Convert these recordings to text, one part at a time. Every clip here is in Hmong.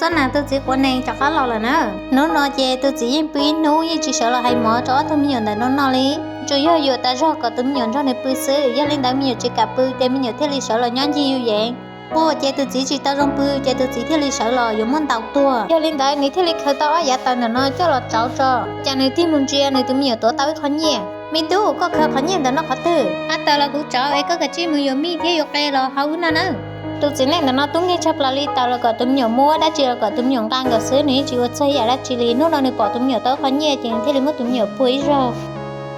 Txoj nas tus txiv quav nees rov qab los lawm na. Hnub no ces tus txiv yeej pw ib hnub yeej tsis sawv los hais mov rau ob tug me nyuam ntawm no noj li, tsuas yog yuam tas zog kom tus me nyuam nrog nws pw xwb. Yog li ntawd me nyuam tsis kam pw ces me nyuam thiaj li sawv los nyob ncig yus yees. Quaj ces tus txiv tsis tau zoo pw ces tus txiv thiaj li sawv los yuav muab ntaus tuag. Yog li ntawd nws thiaj li khaws tau ob yav taws ntawm no coj los tsauv tso, cas nws tig mus ntsia nws tus me nyuam tuav tau ib qho nyiaj. Me tub, koj khaws qhov nyiaj ntawm no qhov twg? Qab taws los kuv tsauv es koj kav tsij mus yuav mij thiab yuav qe los hau wb noj nawb. Tus txiv neej ntawm no tub nkeeg tshaj plaws li, taws los kom tus me nyuam muab, dab tsi los kom tus me nyuam nqa nkaus xwb, nws yeej tsis ua txog ib yam dab tsi li. Hnub no nws pom tus me nyuam tau ib qho nyiaj ces nws thiaj li muab tus me nyuam puag ib zaug.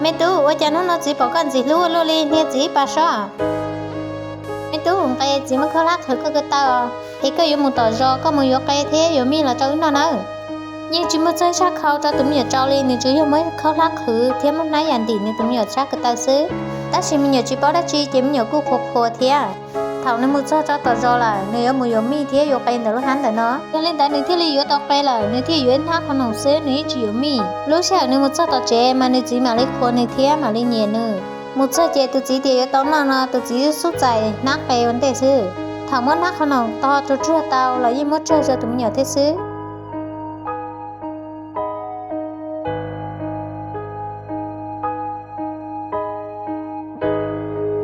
Me tub, ua cas hnub no txiv pom koj ntxim hlub ua luaj li, hnia txiv ib pas sob. Me tub, nqe txiv muab khaub hlab qhwv koj ko taw os, es koj yuav mus tom zos koj mus yuav qe thiab yuav mij los rau wb noj nawb. Yeej tsis muaj txog zaj khau rau tus me nyuam tsau li, nws tsuas yog muab khaub hlab qhwv thiab muab hnab yam ntim nws tus me nyuam sab ko taw xwb. Tab sis me nyuam tsis paub dab tsi ces me nyuam kuj qhuas qhuas thiab. Thaum nws mus txog rau tom zos lawm, nws yuav mus yuav mij thiab yuav qe ntawm lub hab ntawm no. Yog li ntawd nws thiaj li yuav tau qe lawm, nws thiaj yuav ib hnab qhov noom xwb, nws yeej tsis yuav mij. Lub sij hawm nws mus txog tom tsev mas nws txiv mam li qhuas nws thiab mam li nyiam nws. Mus txog ces tus txiv tias yuav tau noj no, tus txiv xub txais hnab qe ua ntej xwb. Thaum muab hnab qhov noom to tsuag tsuag tau los yeej muab tsuag rau tus me nyuam thiab xwb.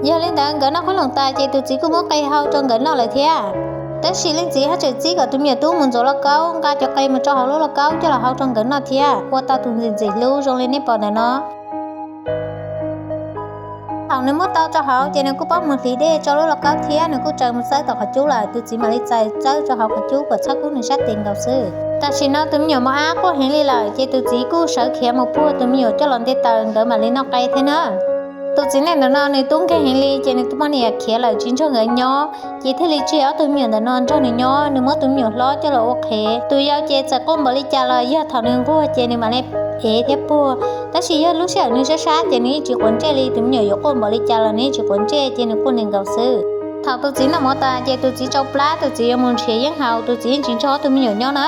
Yog li ntawd nkawd noj qhob noom tas ces tus txiv kuj muab qe hau rau nkawd noj lawm thiab. Tab sis leej txiv haj tseem txib kom tus me nyuam tub mus ntxuav lauj kaub, nqa cov qe mus rau hauv lub lauj kaub coj los hau rau nkawd noj thiab, ua tau tus ntxim ntxim hlub zoo li nej pom ntawm no. Thaum nws muab tau rau hauv ces nws kuj pab mus hliv dej rau lub lauj kaub thiab nws kuj tsaws mus txawb tom qhov cub lawm, tus txiv mam li txaws txawb rau hauv qhov cub kom txhob kub nws sab tes nkaus xwb. Tam sim no tus me nyuam mos ab quaj heev li lawm ces tus txiv kuj sawv khiav mus puag tus me nyuam coj los nte taws nkawd mam li noj qe thiab na. Tus txiv neej ntawm no nws tub nkeeg heev li ces nws tus poj niam khiav lawm tsis nrog nkawd nyob, ces thiaj li tseg ob tug me nyuam ntawm no nrog nws nyob, nws muab tus me nyuam hlob coj los ua qhev. Tus yau ces txawm quaj npaum li cas los yog thaum nws nquag ces nws mam li ev thiab puag, tab sis yog lub sij hawm nws sab sab ces nws yeej tsis quav ntsej li, tus me nyuam yuav quaj npaum li cas los nws yeej tsis quav ntsej ces nws quaj nws nkaus xwb. Thaum tus txiv noj mov tas ces tus txiv tsau plab, tus txiv yuav mus nrhiav yeeb haus, tus txiv yeej tsis nrog ob tug me nyuam nyob na.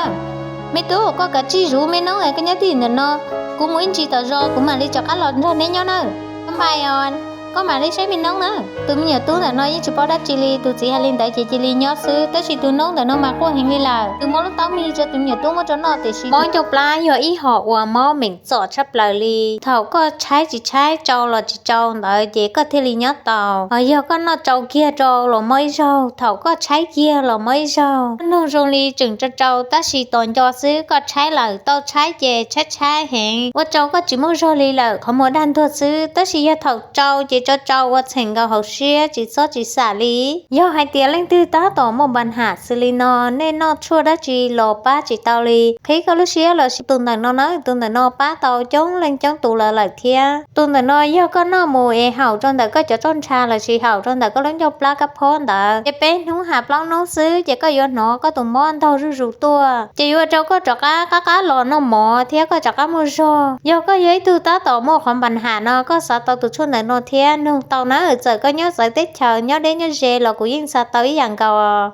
Me tub, koj kav tsij zuv me noob es koj nyob twj ywm ntawm no, kuv mus ib ntsis tom zos kuv mam li rov qab los nrog neb nyob nawb. Npais os, koj mam li saib me noob na. Tus me nyuam tub ntawm no yeej tsis paub dab tsi li, tus txiv hais li ntawd ces cia li nyob xwb, tab sis tus noob ntawm no mas quaj heev li lawm, nws muab lub taub mis rau tus me nyuam tub muab rau noj tiam sis mob ncauj plab yog ib hom uas mob meem txom tshaj plaws li. Thaum koj tshaib tsis tshaib, tsau los tsis tsau ntawd ces koj thiaj li nyob tau. Hos yog koj noj tsau kiag rau los mob ib zaug, thaum koj tshaib kiag los mob ib zaug. Koj nug zoo li tseem tsau tsau tab sis tos nco xwb, koj tshaib lawm. Tau tshaib ces tshaib tshaib heev, ua rau koj tsis muaj zog li lawm, qhov muag daj ntuag xwb. Tab sis yog thaum tsau ces tsau tsau ua txheem nkaus hauv siab tsis txob tsis xam li. Yog hais tias leej twg tab tom muaj npa ham xws li no, nej noj tshuaj dab tsi los pab tsis tau li. Qhib koj lub siab los sis tus ntawm no na, tus ntawm no pab tau coob leej coob tus lawm lawm thiab. Tus ntawm no yog koj noj mus es haum rau ntawm koj cov roj ntsha los sis haum rau ntawm koj lub ncauj plab kab phob ntawd, ces peb hnub hab plaub hnub xwb ces koj yuav hnov koj tus mob ntaug zuj zus tuaj, ces yuav ua rau koj rov qab qab qab los noj mov thiab koj rov qab muaj zog. Yog koj yog ib tug tab tom muaj qhov npa ham no, koj xav tau tus tshuaj ntawm no thiab nug tau na, txawm koj nyob txawv teb chaws nyob deb nyob ze los kuv yeej xa tau ib yam nkaus.